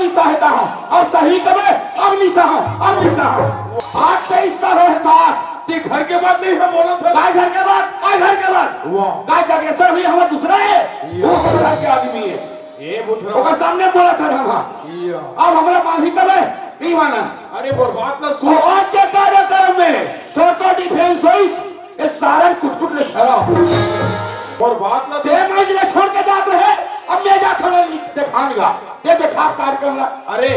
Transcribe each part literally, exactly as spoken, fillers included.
सहता हूँ, अब सही कबे, अब नहीं सहूँ, अब नहीं सहूँ। आज तेईस साल होय हे साथ। ते घर के बात नहीं हे, बोलत हे। काय घर के बात? काय घर के बात? वाह। काय जागेश्वर भैया हमर दूसरा हे? ये। वो हमर घर के आदमी हे। ये बुझ रहा। ओकर सामने बोलत हे हम। ये। अब हमला मानही कबे? नहीं माना। अरे, मोर बात ला सुन। आज के कार्यक्रम में थोर तो डिफेंस होइस, ये सारा कुटकुट ले छरा हो। मोर बात ला ते मंच ले छोड़ के जात रहे, अब मैं जात हूँ देखान गा। ते देखा कार्यक्रम ला। अरे,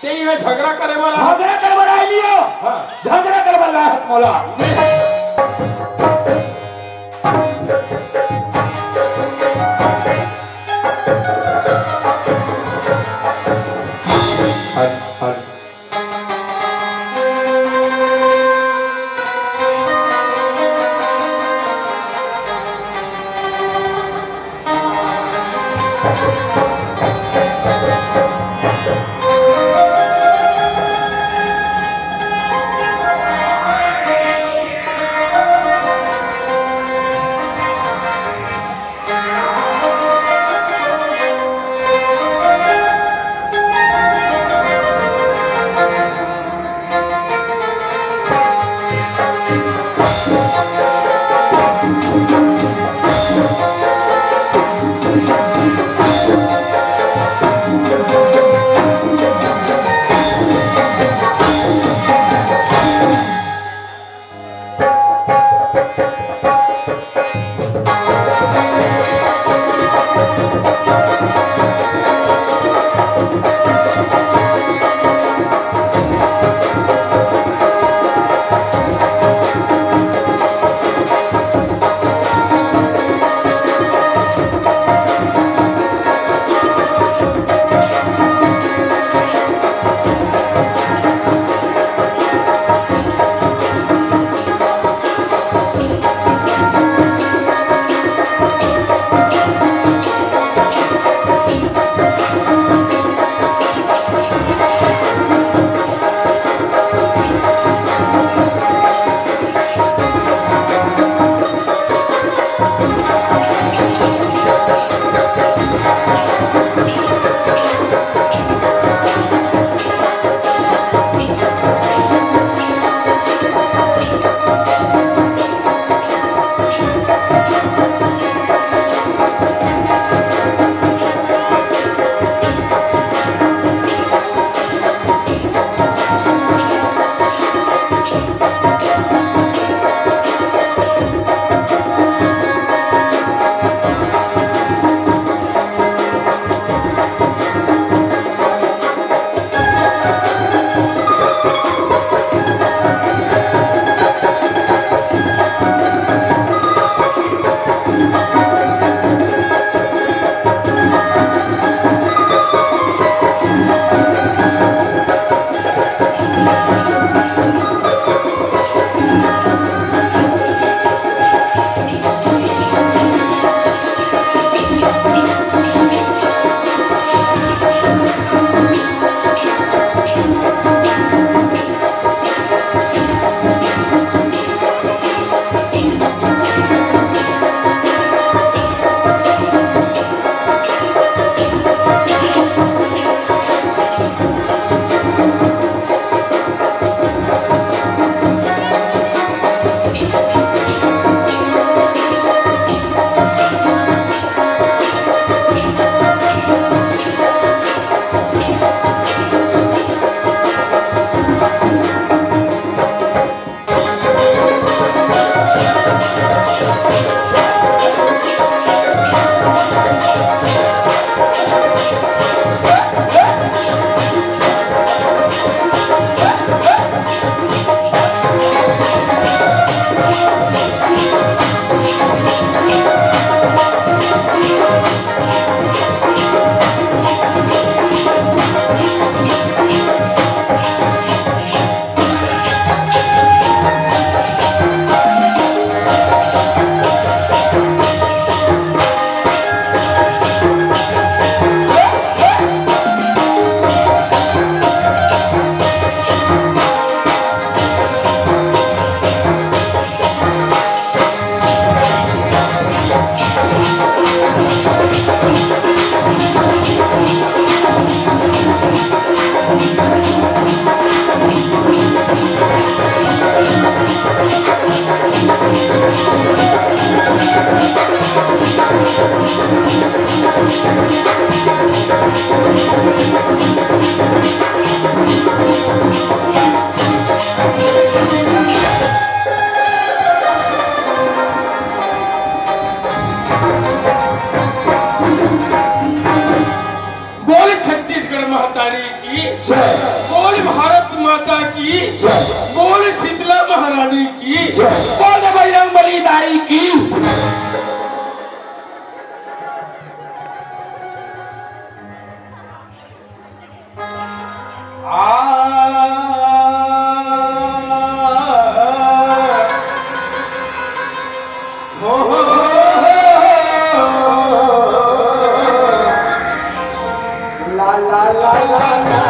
ते ये झगड़ा करे वाला। झगड़ा करे वाला आय लियो। हाँ। झगड़ा करे वाला है मोला। हट, हट। की, बोल भारत माता की, बोल शीतला महारानी की, बोल बजरंग बली दाई की। आ, हो, हो, हो, हो, हो। ला, ला, ला, ला, ला।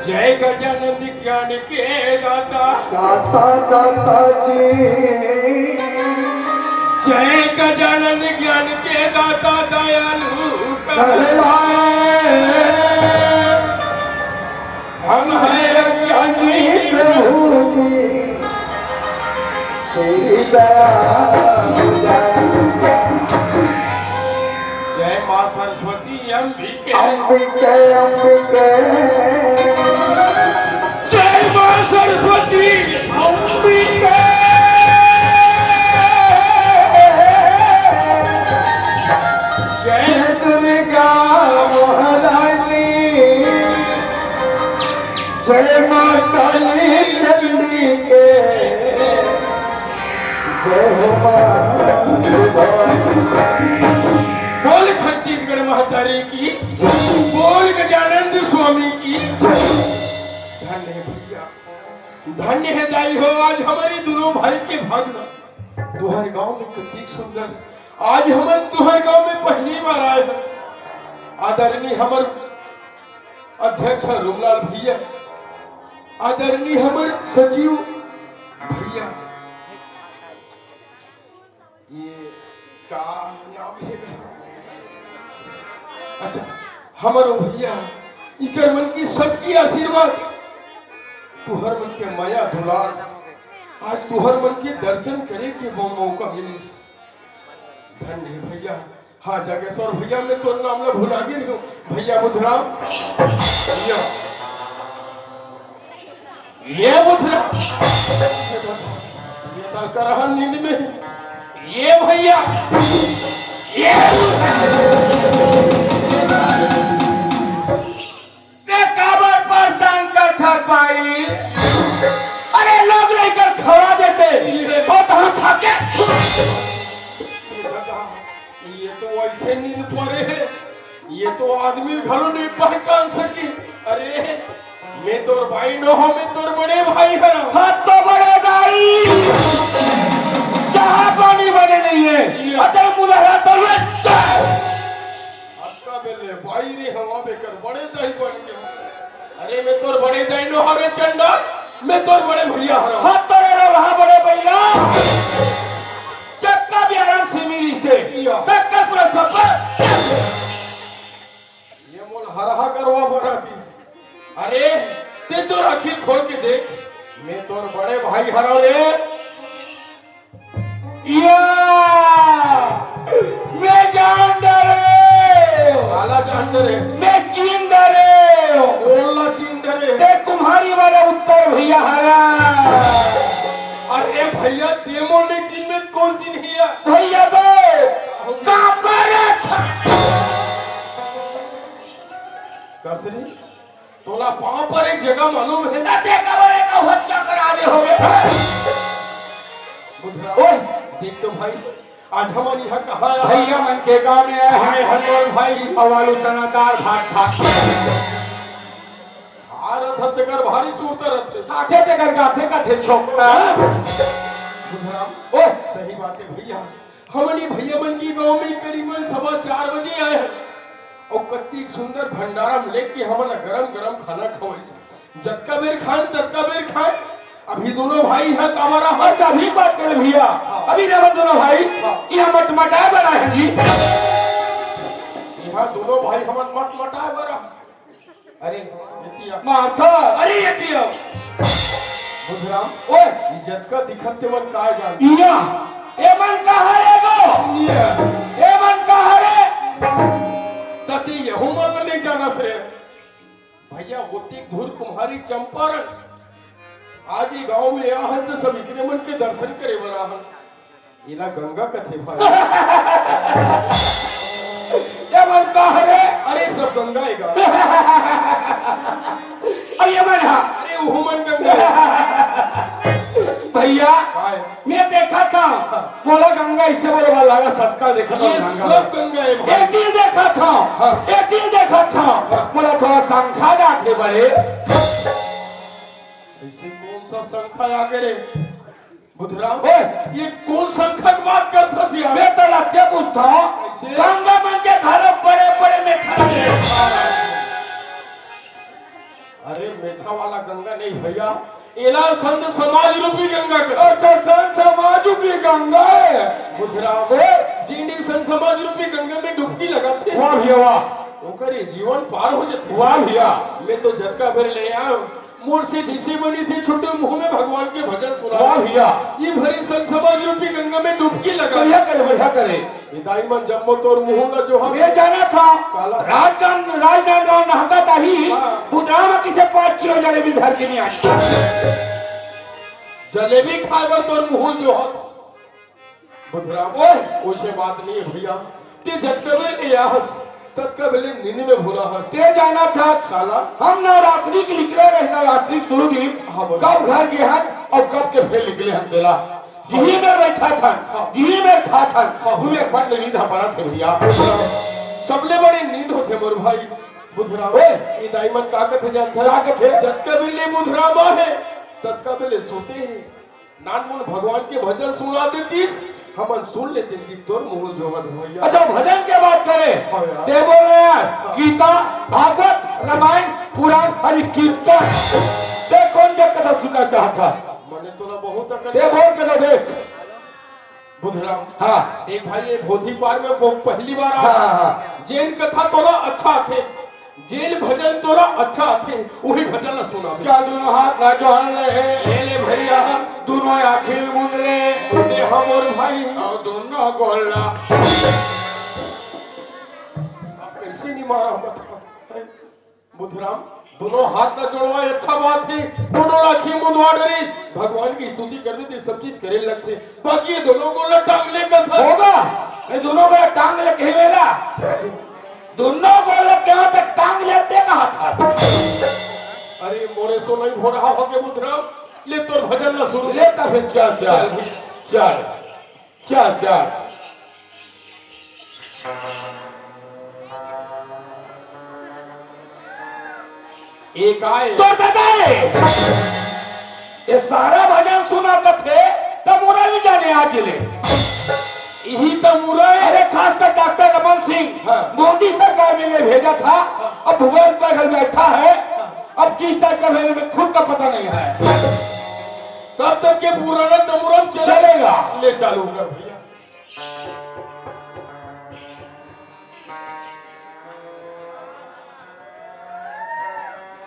जय गजानंद ज्ञान के दाता। दाता, दाता जी। जय गजानंद ज्ञान के दाता दयालु कहलाए। हम हैं अज्ञानी प्रभु जी, तेरी दया हो जाए। जय माँ सरस्वती अम्बिके। अम्बिके, अम्बिके। जय माँ सरस्वती अम्बिके। जय दुर्गा महारानी। जय माँ काली चंडी के। जय हो माँ। बोल छत्तीसगढ़ महतारी की, बोल गजानंद स्वामी की। धन्य है भैया, धन्य है दाई हो, आज हमरी दुनों भाई के भाग ना। तुहर गांव में कतिक सुंदर, आज हमन तुहर गांव में पहली बार आए हैं। आदरणीय हमर अध्यक्ष रूमलाल भैया, आदरणीय हमर सचिव भैया, ये का नाम है? अच्छा, हमर ओ भैया, इकर मन की सबकी आशीर्वाद, तुहर मन के मया दुलार, आज तुहर मन के दर्शन करे के मौ-, मौका मिलिस। धन्य है भैया। हाँ, जागेश्वर भैया, मैं तोर नाम ला भुला गे हूँ। भैया बुधराम, भैया, ये बुधराम, ये तो कर रहा नींद में। ये भैया, ये ते काबर परेशान करथस भाई? अरे, लोग लेकर खवा देते, ये और हम खाके ये तो ऐसे नींद परे हे, ये तो आदमी घलो नहीं पहचान सकी। अरे, मैं तोर भाई न हो, मैं तोर बड़े भाई हरव। हाँ तो बड़े दाई, चाहा पानी बने नहीं है। ये अतः मुलाकात तो ले। अतका बेले भाई रे हवा बेकर बड़े दाई बन के। अरे, मैं तोर बड़े दाई नो हरे चंडाल, मैं तोर बड़े भैया हरव। हाँ, तोरे रो वहाँ बड़े भैया। चक्का भी आराम से मिली से। या। चक्का पूरा सफर। ये मोल हरहा करवा बना दी। अरे, ते तो आँखी खोल के देख, मैं तोर बड़े भाई हरव रे। या, मैं जान डरे। काला जान डरे। मैं चीन डरे। कोला चीन डरे। ते कुम्हारी वाला उत्तर भैया हरा। अरे भैया, ते मोने चीन में कौन चीन हिया? भैया दो, काबर था? कसरी? तोला पाँव पर एक जगह मालूम है? ना ते काबर एक अवहद चक्कर आगे हो गए। बुधराम, ओए! देख तो भाई, आज हमन यहाँ कहाँ आए? भैया मन के गाँव में आए हैं। आए हैं कौन भाई? अब आलू चना दाल भात खा। भारत हत्याकर भारी सूरत रहते। काथे तेकर गाथे काथे छोकरा। बुधराम, ओए! सही बात है भैया। हमनी भैया मन के गांव में करीबन सवा चार बजे आए हैं और कत्ती सुंदर भंडारा में लेके हमन ला गरम गरम खाना खवाइस। जतका बेर खान ततका बेर खाए। अभी दोनों भाई है काबरा। अच्छा, अभी बात करे भैया। हाँ। अभी रेवन दोनों भाई हाँ। यहाँ मटमटाए बर आए हैं जी। यहाँ दोनों भाई हमन मटमटाए बर आए। अरे, एतिया। मारथा। अरे, एतिया। बुधराम, ओए। ई जतका दिखत तेमन काय जान? इया, एमन का हरे गो? इया। एमन का हरे? तती यहू मन ल नहीं जानस रे। भैया, ओतिक धूर कुम्हारी चंपारण। आज ई गांव में आहन त सब इकरे मन के दर्शन करे बर आहन। एला गंगा कथे भाई। ये मन का हरे? गंगा हे का? अरे ये मन हा। अरे उहू मन गंगा हे। भैया, काय? मैं देखा था, मोला गंगा इसे बोले वाला लगा, तत्काल देखा था ये गंगा। सब गंगा हे भाई। एक दिन देखा था, हाँ। एक दिन देखा था, हाँ। मोला थोड़ा शंका जाथे बड़े। ऐसे कौन सा शंका आ गे रे? बुधराम, ओए! ये कौन शंका के बात करथस यार? मैं तो लत्ते पूछता हूँ। कैसे? गंगा मन के घलो बड़े-बड़े मेछा लगे। अरे, मेछा वाला गंगा नहीं भैया, एला संत समाज रूपी गंगा के। अच्छा, संत समाज रूपी गंगा हे। बुधराम, ओए! जेन संत समाज रूपी गंगा में डुबकी लगाथे। वाह भैया, वाह। ओकर ये जीवन पार हो जाथे। वाह भैया। मैं तो जतका बेर ले आयो, मोर से जइसे बनिस हे छोटे मुंह में भगवान के भजन सुना। वाह भैया। ये भरी संत समाज रूपी गंगा में डुबकी लगा। बढ़िया करे, बढ़िया करे। ये दाई मन जम्मो तोर मुंह ला जोहा। मैं जाना था, काला। राजनांद-, राजनांदगांव नहाका ताही, हाँ। बुधराम किसे पाँच किलो जलेबी धर के नहीं आई। जलेबी खाए बर तोर मुंह जोहा। बुधराम, ओए! ओइसे बात नहीं हे भैया। ते जतका बेर ले आहस, ततका बेर ले नींद में भुला हस। ते जाना था, साला। हम नवरात्रि के निकले रहे, नवरात्रि शुरू दिन। हाँ, बोल। कब घर गे हन अउ कब के फेर निकले हन तेला। हाँ। जिही में बैठा था, हाँ। जिही में खा था, हाँ। हुए फट ले नींद पड़ा थे भैया। सबले बड़ी नींद होथे मोर भाई। बुधराम, ओए! ये दाई मन का कथे जानथस? का कथे? जतका बेर ले बुधराम आहे, ततका बेर ले सोते हे। नानमुन भगवान के भजन सुना देतिस, हमन सुन लेतेन कि तोर मुंह जोहत भैया। अच्छा, भजन के बात करे, हाँ यार। ते बोल ना यार, हाँ। गीता, भागवत, रामायण, पुराण, हरि कीर्तन, ते कौन जग कथा सुनना चाहता? मने तोला बहुत अकल ते बोल के तो देख। बुधराम। हाँ। एक भाई, ये भोथी पार में वो पहली बार आ। हाँ, हाँ, हाँ। जेन कथा तोला अच्छा आथे, जेन भजन तोला अच्छा आथे, वही भजन ला सुनाबे। क्या दोनों हाथ ला जोड़ ले? ले ले भैया। दोनों आँखी मूंद ले। ले हाँ मोर भाई। अउ दोनों गोड़ ला। अब कैसे नहीं मारा बता। बुधराम, दोनों हाथ ला जोड़वाए, अच्छा बात हे। दोनों आँखी मूंदवा डरे, भगवान की स्तुति करबे ते सब चीज करे लगथे। बाकी ये दोनों गोड़ ला टांग ले कथा। होगा, ये दोनों गोड़ ला टांग ले कहे वेला। दोनों गोड़ ला कहाँ तक टांग लेते कहा था? अरे मोरे सो नहीं हो रहा हो के बुधराम, ले तोर भजन ला शुरू। ले ता फिर चल, चल, चल। चल। चल, चल। एक आए। तो दादा रे, ये सारा भजन सुना कथे, तमुरा नहीं जाने आज ले। यही तमुरा है। अरे खासकर डॉक्टर रमन सिंह, हाँ। मोदी सरकार में ये भेजा था, हाँ। अब भूपेश बघेल बैठा है, हाँ। अब किस टाइप का भेजा, खुद का पता नहीं है। तब तक के पुराना तमुरा चलेगा। चलेगा। ले चालू कर भैया।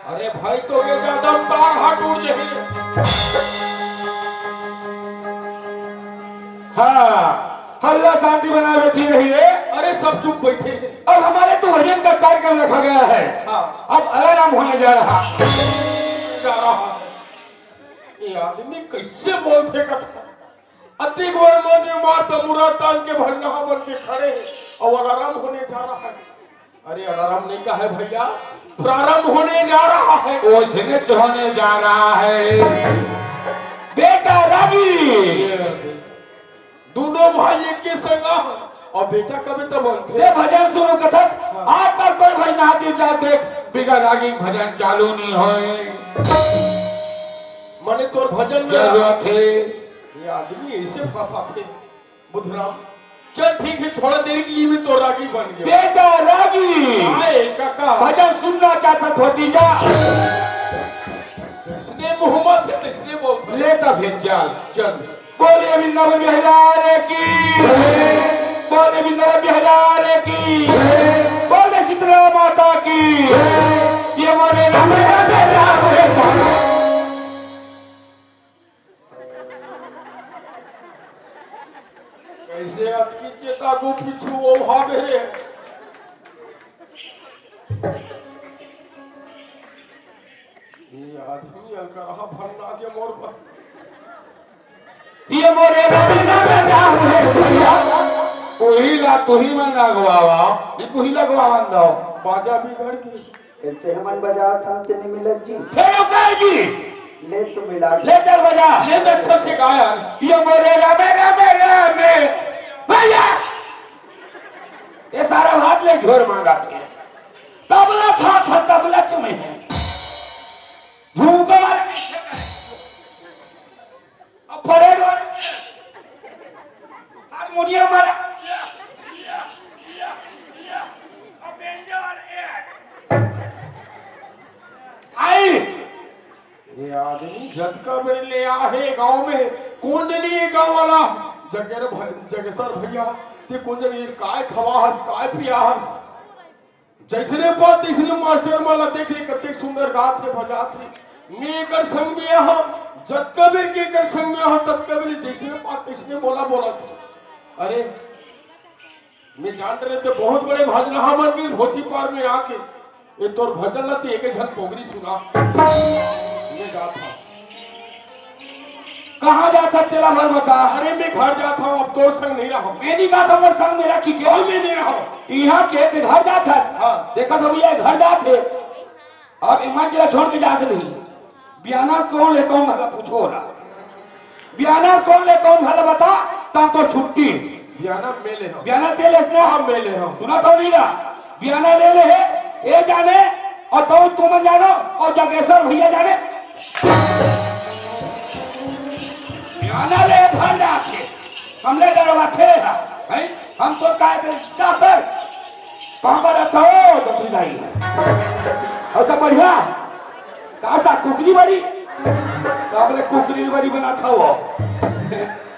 अरे भाई, तो ये ज्यादा तार हाथ उड़ जाए। हाँ, हल्ला शांति बनाए बैठी रहिए। अरे सब चुप बैठे। अब हमारे तो भजन का कार्यक्रम रखा गया है। हाँ। अब अलाराम होने जा रहा। जा रहा है। ये आदमी कैसे बोलते कथा? अतिक बड़ मन में मार तमुरा तान के भजनहा बन के खड़े हैं और अलार्म होने जा रहा है। अरे अलार्म नहीं कहा है भैया, प्रारंभ होने जा रहा है। ओझनित होने जा रहा है। बेटा रागी। ये दोनों भाई एक के संग आ, और बेटा कबे तब बनते। ये भजन सुनो कथस, हाँ। आजकल कोई भजन हाथी जा देख, बिगा रागी भजन चालू नहीं होए। मने तोर भजन में जरूरत है। ये आदमी ऐसे फंसाथे। बुधराम, चल ठीक है, थोड़ा देर के लिए मैं तो रागी बन गया। बेटा रागी। आए काका। भजन सुनना चाहता भतीजा। जैसने मुहम्मद है, तैसने बोलता है। लेता फिर चल। चल। बोलिए वृंदावन बिहारी लाल की। बोलिए वृंदावन बिहारी लाल की। बोलिए शीतला माता की। ये बोले राम राम राम राम। कैसे अटकी चेता को पीछू ओ भाग रे। ये आदमी अलकरहा भरना के मोर पर। ये मोरे रसीना में जाम है भैया। कोई ला तुही मन लगवावा, ये कोई लगवावन दो। बाजा बिगड़ गई। कैसे हमन बजात हन तेने मिलत जी? फेर ओकर जी। ले तो मिला। ले चल बजा। ले तो अच्छा से गाया। ये मोरे रामे, रामे, रामे। भैया, ये सारा भात ले झोर मांगा थे। तबला था, था, तबला तुम्हें है। झुमका वाला कैसे करे? अब परेड वाले, हारमोनियम वाला, अब बेंजो वाला, ए। आई। ये आदमी जतका बेर ले आ हे गांव में, कोन जनी ये गांव वाला, जगेर भ-, जगेसर भैया, ते कोन जनी ये काय खवा हस, काय पिया हस? जैसने बात तैसने मास्टर मन ला देख ले, कतेक सुंदर गात हे, बजात हे। मैं एकर संग में हंव, जतका बेर के एकर संग में हंव, ततका बेर जैसने बात तैसने बोला, बोलत हे। अरे, मैं जानत रहेंव ते बहुत बड़े भजनहा बन गे, भोती पार में आके। ये तोर भजन ला ते एक झन पोगरी सुना। मैं गात हंव। कहाँ जात हस तेला भर बता। अरे मैं घर जात हंव, अब तोर संग नहीं रहंव। मैं नहीं गात हंव, मोर संग मेरा की के? कोई मैं नहीं रहंव। इहाँ के, के घर जात हस? हाँ। देखा तो भैया घर जात हे। अब ये मंच ला छोड़ के जात नहीं। बियाना कोन ले कोन भला पूछो ला। बियाना कोन ले कोन भला बता, ता तो छुट्टी। बियाना मैं ले हंव। बियाना ते लेस ना? हाँ, मैं ले हंव। सुना तो नहीं गा। बियाना ले ले हे, ए जाने, अउ तो तुमन जानो, अउ जगेसर भैया जाने। बियाना ले घर जात हे, हमले डरवाथे हे, हैं? हम तो काय करे, जा सर, पापा रखो, डोकरी दाई। अउ सब बढ़िया? का सा कुकरी बरी? का बोले कुकरी बरी बनात हव?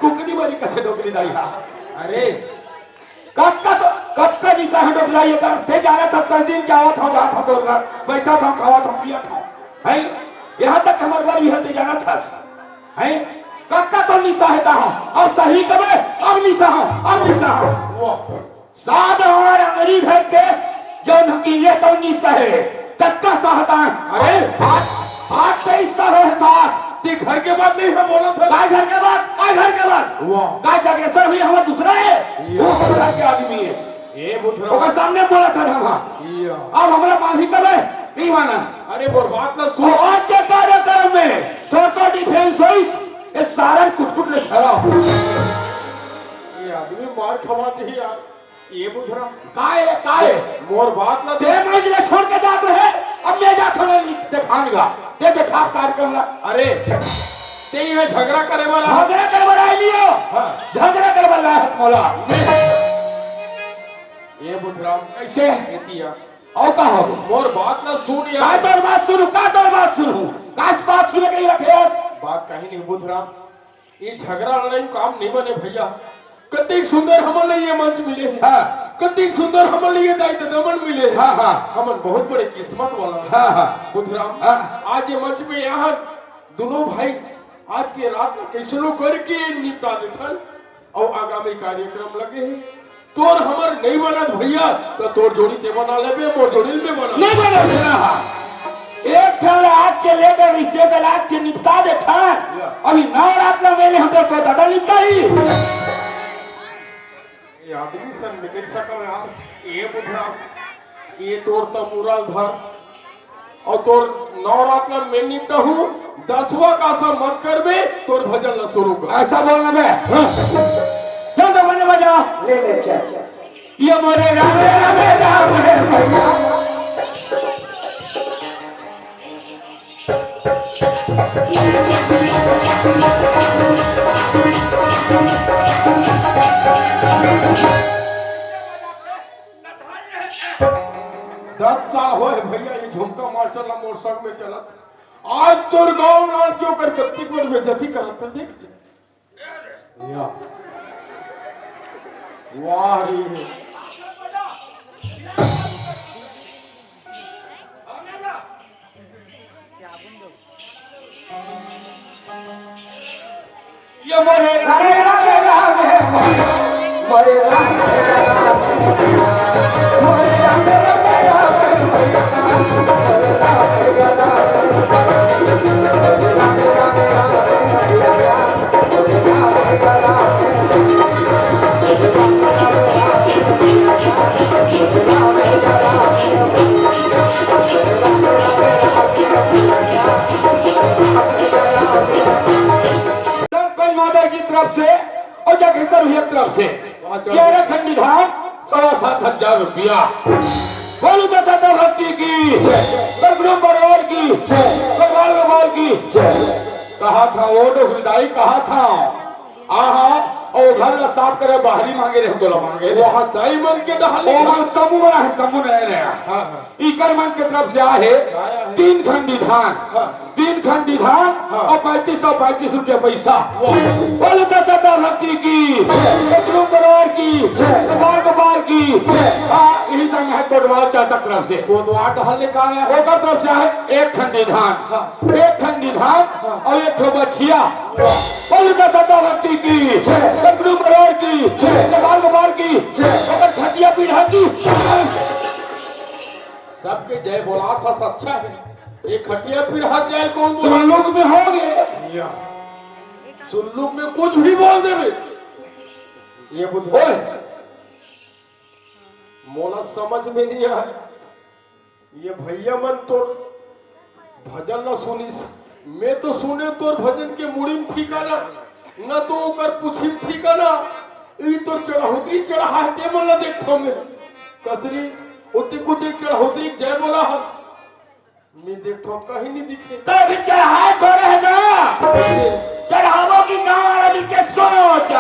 कुकरी बरी कइसे डोकरी दाई हा? अरे, कतका तो, कतका निसा हे डोकरी दाई, एकर ते जानत हस, सर दिन के आवत हंव, जात हंव तोर घर, बइठत हंव, खावत हंव, पियत हंव, हैं? यहाँ तक हमर बर भी हे, ते जानत हस, हैं? कतका तो निसा हे ता हंव, अब सही कबे, अब निसा हंव, अब निसा हंव। वाह। सात आठ अंगरी धर के जउन हकीले तउन निसा हे, ततका सहत हे। अरे, आज, आज तेईस साल हे साथ। ते घर के बात नहीं हे बोलत हे। काय घर के बात? काय घर के बात? वाह। काय जगेसर भी हमर दूसरा हे? ये। वो हमर घर के आदमी हे। ए बुधरा। ओकर सामने बोलत हे हम। ये। अब हमला बांधी तबे नहीं माना। अरे, मोर बात ला सुन। अउ आज के कार्यक्रम में थोर तो डिफेंस होइस, ये सारा कुटकुट ले छरा हो। ये आदमी मार खवाथे यार। ए बुधरा। काय, काय? मोर बात ला ते मंच ला छोड़ के जात रहे, अब मैं जात हंव देखान गा। ते देखा कार्यक्रम ला। अरे, ते इहाँ झगड़ा करे वाला। झगड़ा करे वाला आय लियो। हाँ। झगड़ा करे वाला हे मोला। ए बुधरा। कैसे? एतिया। अउ का हो? मोर बात ला सुन यार। का तोर बात सुनहूं, का तोर बात सुनहूं? का बात सुने के रखे हस? बात कहीं नहीं बुधरा। ये झगड़ा लड़ाई काम नहीं बने भैया। कतेक सुंदर हमन ला ये मंच मिले हे। हाँ। कतेक सुंदर हमन ला ये दाई ददा मन मिले हे। हाँ, हाँ। हमन बहुत बड़े किस्मत वाला। हाँ, हाँ। बुधराम, हाँ। आज ये मंच में यहाँ दोनों भाई आज के रात में कैसनो करके निपटा देथन अउ आगामी कार्यक्रम लगे हे। तोर हमर नहीं बनत भैया, तो तोर जोड़ी ते बना लेबे, मोर जोड़ी में बना। नहीं बने सुना हा। एक ठन ला आज के लेके रिश्ते के लाग के निपटा दे था। या। अभी नवरात ला मेले हम तो दादा निपटाई। ये आदमी सन निकल सका यार। ये बुधरा, ये तोर तो मुरल धर। अउ तोर नवरात ला मैं निपटाहूं, दसवां का सा मत करबे, तोर भजन ला शुरू कर। ऐसा बोलना बे। हाँ। चल तो बने बजा। ले, ले, चल, चल। ये मोरे राम, राम, राम, राम, राम। दस साल होए भैया, ये झुमका मास्टर ला मोर संग में चलत। आज तोर गांव नाल के ओकर कत्ती कोर बेइज्जती करत हे, देख। या। वाह रे। ये मोरे राम, राम, राम, राम, मोरे राम, राम, राम, मोरे राम, राम, राम, राम। रुपया। बोलो तो दादा भक्ति की, सतगुरु परिवार की, भगवान भगवान की। कहा था वो डोकरी दाई, कहा था? आहा, ओ घर ला साफ करे, बाहरी मांगे रहे, तोला मांगे रहे। वहाँ दाई मन के डहले ओ मन समूह बना है, समूह नहीं रहे। हाँ, हाँ। इकर मन के तरफ से आए है आया है। तीन खंडी धान। हाँ। तीन खंडी धान हाँ। और पैंतीस सौ पैंतीस रुपया पैसा। वाह। बोलो तो दादा भक्ति की, सतगुरु परिवार की, गोपाल गोपाल की। हाँ, यही संग है कोटवार चाचा तरफ से। कोटवार डहले का है? ओकर तरफ से है एक खंडी धान, हाँ। एक खंडी धान हाँ। और एक ठो बछिया। बोलो तो दादा भक्ति की, सतगुरु परिवार की, गोपाल गोपाल की। ओकर खटिया पीढ़ा की। सबके जय बोला था, सच्चा है। ये खटिया पीढ़ा जय कौन बोला? सुल्लूक में हो गए। या। सुल्लूक में कुछ भी बोल देवे। ये बुझ ओए। मोला समझ में नहीं आए। ये भैया मन तो भजन ला सुनिस, मैं तो सुने तोर भजन के मुड़ी में ठिकाना, न तो ओकर पूछी में ठिकाना। ई तोर चढ़ौतरी चढ़ा है, ते मन ला देखथो मैं। कसरी, ओती कुती चढ़ौतरी के जय बोला हस। मैं देखथो कहीं नहीं दिखे। तो भी चढ़ाए थोड़े है ना। चढ़ावो की गाँव वाला मिलके सोच।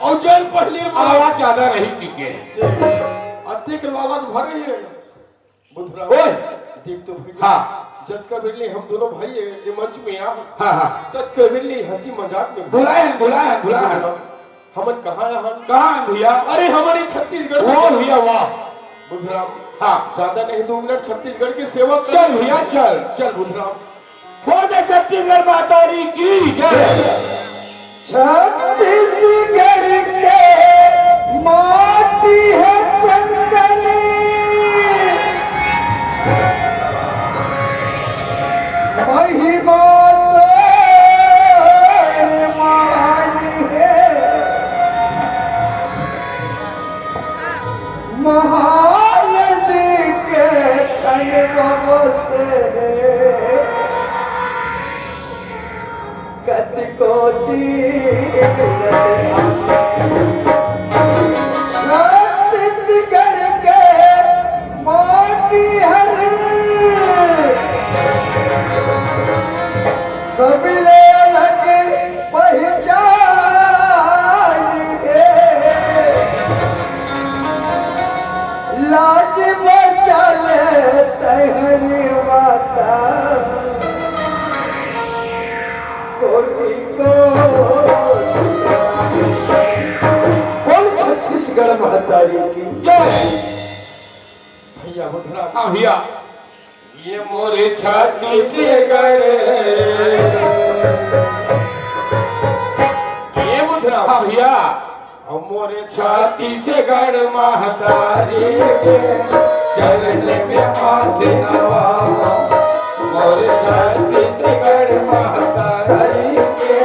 और जल पहले आवाज ज्यादा रही पी के। अतिक लालच भरे है। बुधराम, ओए! देख तो भैया, हाँ। जतका बेर ले हम दोनों भाई ये, ये मंच में आ, हाँ, हाँ। ततका बेर ले हंसी मजाक में। भुलाए हैं, भुलाए हैं, भुलाए हैं। बुधराम, हमन कहाँ आ हन? कहाँ हैं भैया? अरे, हमारे छत्तीसगढ़ में। वाह भैया, वाह। बुधराम, हाँ। ज्यादा नहीं, दो मिनट छत्तीसगढ़ की सेवा कर। चल भैया, चल। चल बुधराम। बोल दे छत्तीसगढ़ महतारी की जय। छत्तीसगढ़ के माटी है चंदन, महिमा तो महान है। महान जी के तन बसे कति कोटि छत्तीसगढ़ के माटी हर सबले अलग पहचान है। लाज बचा ले तहरी माता कोटि कोटि। बोल छत्तीसगढ़ महतारी की जय। भैया बुधराम। हाँ भैया। ये मोरे छत्तीसगढ़। ये बुधराम। हाँ भैया। हम मोरे छत्तीसगढ़ महतारी के चरण में माथे नवावा। मोरे छत्तीसगढ़ महतारी के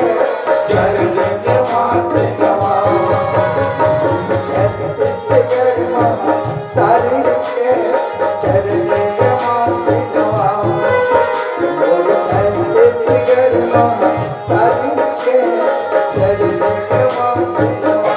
चरण में माथे नवावा। छत्तीसगढ़ महतारी के चरण में माथे नवावा। मोरे छत्तीसगढ़ महतारी के चरण में माथे नवावा।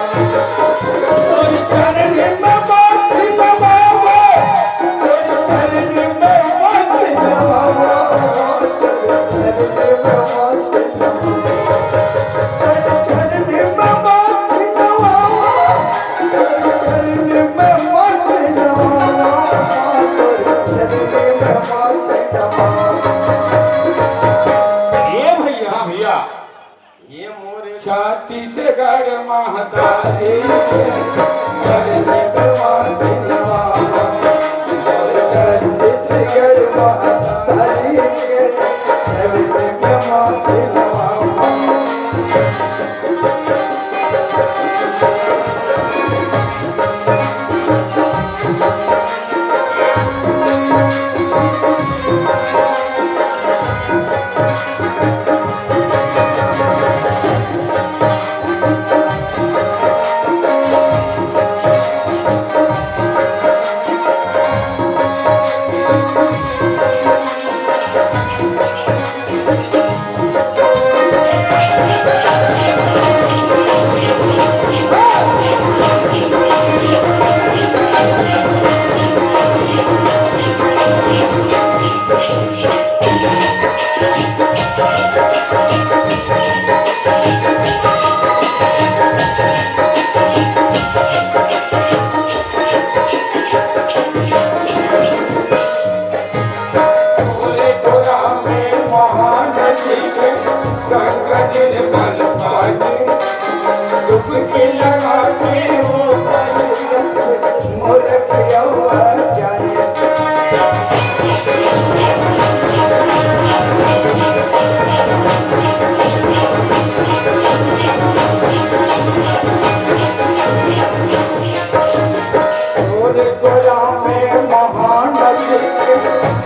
गोरा में महानदी के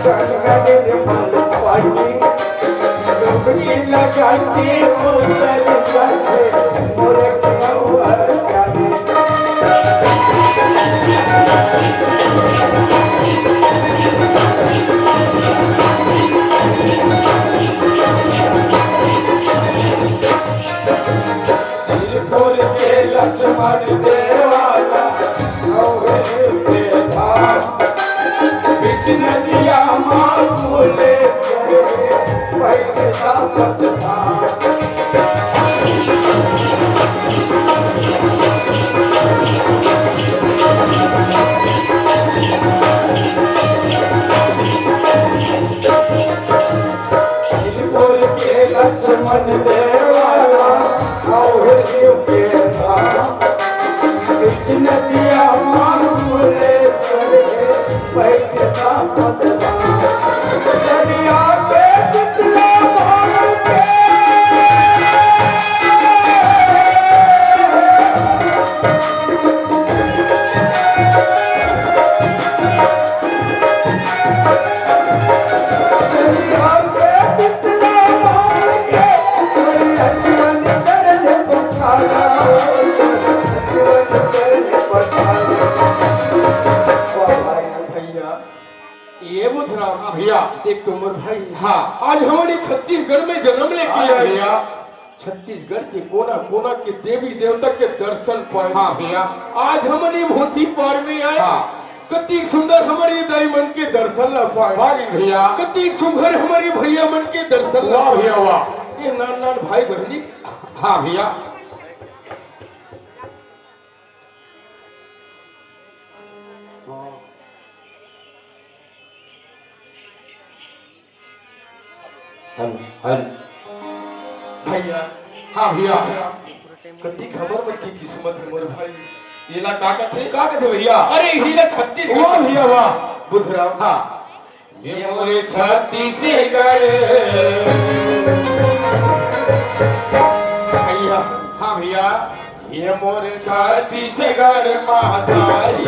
गंगा निर्मल पानी, डुबकी लगा के उतर जाते मोर कौआ जाने। सिरपुर के लक्ष्मण देवाला, नौहर के धाम, बीच नदिया माँ भुवनेश्वर, बैठता पथधाम। सिरपुर के लक्ष्मण देवाला, नौहर के धाम, बीच नदिया माँ भुवनेश्वर, बैठता पथधाम। दरिया के जितना भाव के भैया, ये बुधराम। हाँ भैया। देख तो मोर भाई। हाँ। आज हमन ये छत्तीसगढ़ में जन्म लेके हाँ आए। भैया। छत्तीसगढ़ के कोना कोना के देवी देवता के दर्शन पाए। हाँ भैया। आज हमन ये भोथी पार में आए। हाँ। कतिक सुंदर हमर ये दाई मन के दर्शन ला पाए। हाँ जी भैया। कतिक सुंदर हमर ये भैया मन के दर्शन ला वाह भैया, पाए। वाह। ये नान नान भाई बहनी। हाँ भैया। हाँ। हल, हल। भैया। हाँ भैया। कतिक हमर मन के किस्मत हे मोर भाई। एला का कथे? का कथे भैया? अरे इही ला छत्तीसगढ़ वाह भैया वाह। बुधराम। हाँ। ये मोरे छत्तीसगढ़। भैया। हाँ भैया। ये मोरे छत्तीसगढ़ महतारी।